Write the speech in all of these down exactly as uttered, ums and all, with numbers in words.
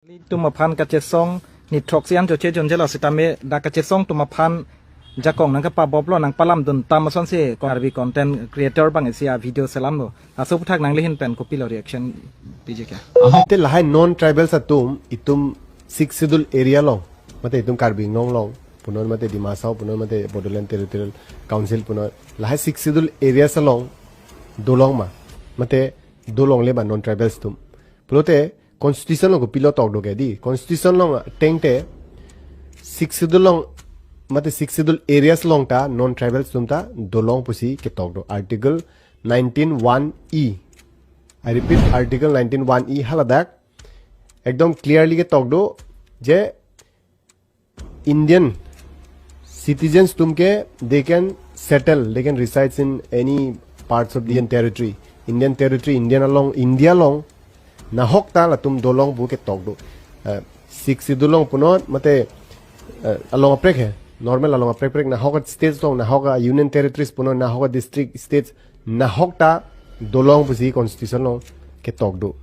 Tum aphan kachesong ni throksi an choche jonjelo sitame dak kachesong tum aphan jakong nangkapaboplo nangpalamdun tam asonsi Karbi content creator bang isi a-video selamlo. Laso aputhak nanglihin pen kopilo reaction piji ke? Ahok te lahai non tribals atum itum Sixth Schedule area along, mate itum Karbi Anglong along punon, mate Dima Hasao punon, mate Bodoland Territorial Council punon, lahai Sixth Schedule areas along dolong ma, mate dolongle ba non tribals atum? Pulote constitution along kopilo tokdo ke di? Constitution along ateng te Sixth Schedule along, mate Sixth Schedule areas along ta non tribals atum ta dolong pusi ketok do. Article nineteen one E. I repeat, Article nineteen one E haladak ekdom clearly ketok do je Indian citizens atum ke they can settle, they can reside in any parts of the Indian territory. Indian territory, Indian along, India along nahok ta latum dolong pu ketok do. Eh, Sixth Schedule along punon, mate, eh, along aprek he, normal along aprek aprek, nahok states along, nahok union territories punon, nahok district, states, nahok ta dolong pusi constitution along ketok do.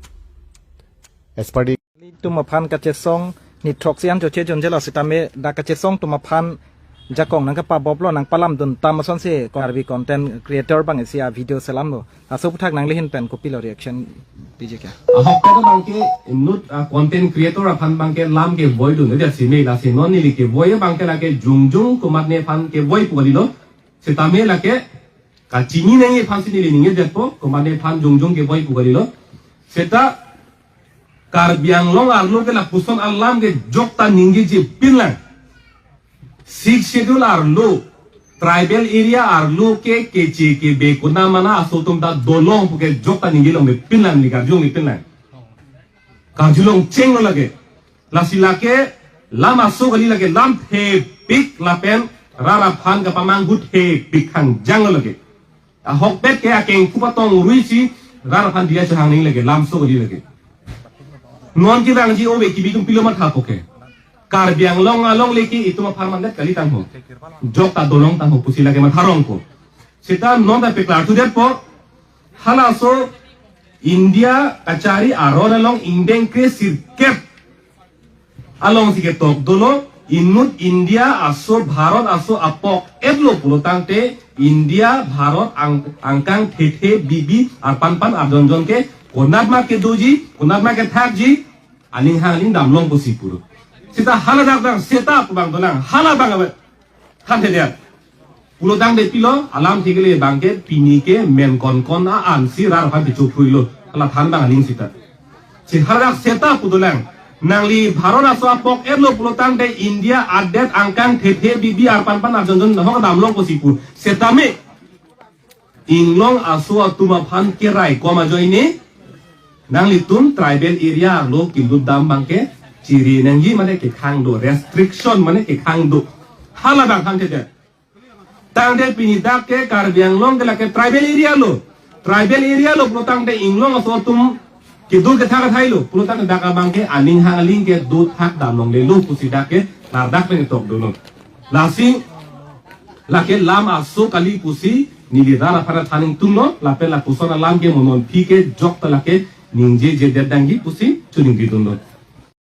As per the Tum aphan kachesong ni throksi an choche jonjelo sitame dak kachesong tum aphan jakong nangkapaboplo nangpalamdun tam asonsi Karbi content creator bang isi a-video selamlo. Laso aputhak nanglihin pen kopilo reaction piji ke? Ahok ta bangke inut, ah, content creator aphan bangke lam kevoidun, dia sini lasi non neli kevoi bangke lake jongjong komatne aphan kevoi pu kalilo. Sitame lake kachini nangji aphansi neli ningjedetpo, komatne aphan jongjong kevoi pu kalilo. Seta Karbi Anglong arlo ke lapuson alam ke jokta ningjeje pinlang. Sixth Schedule arlo, tribal area arlo ke keche kebe konat mana aso atum ta dolong pu ke jokta ningje longle pinlang, neli karjulongle pinlang. Karjulong chenglo lake. Lasi lake lam aso kali, lake lam thepik lapen rat aphan kapamanghu thepik hangjanglo lake. Ahokpet ke akengku patong ruisi rat aphan diya chehang ning lake, lamso kali lake. Non kevangji ove kebi atum pilo mathapo ke? Karbi Anglong along lake itum apharman det kali tangho. Jokta dolong tangho pusi lake matharongpo. Seta non ta peklarthudetpo. Halaso India kachari aron along ingdeng kre sirkep alongsi ketok dolo, inut India aso Bharat aso apok-etlo pulo tangte India Bharat ang-, angkang thethe bibi arpanpan arjonjon ke konat ma kedoji, konat ma kethakji, aning hang aling damlong pusi puro. Seta haladak dang seta pu bang dolang, hala bang abe than thedet. Pulo tangte pilo, alam thikle bangke pini ke men konkon a-ansi rat aphan pichophuilo. Hala than bang aning seta. Si haladak seta pu dolang. Nangli Bharat aso apok-etlo pulo tangte India adet angkang thethe bibi arpanpan arjonjon nahok damlong pusi pu. Setame Inglong aso atum aphan keraikom ajoine nanglitum tribal area arlo kelut dam bangke chiri nangji mane kekhang do, restriction mane kekhang do. Hala bang than thedet. Tangte pini dak ke Karbi Anglong ke lake tribal area lo. Tribal area lo pulo tangte Inglong aso atum kedo kethak kethailo. Pulo tangte dak abangke aning hang aling kedo thak damlonglelo pusi dak ke lardak pen ketok dolo. Lasi lake lam aso kali pusi neli rat aphan than ingtunglo, lapen lapuson alam ke mo non aphi ke jokta lake ningjejedet nangji pusi choningri dunlo.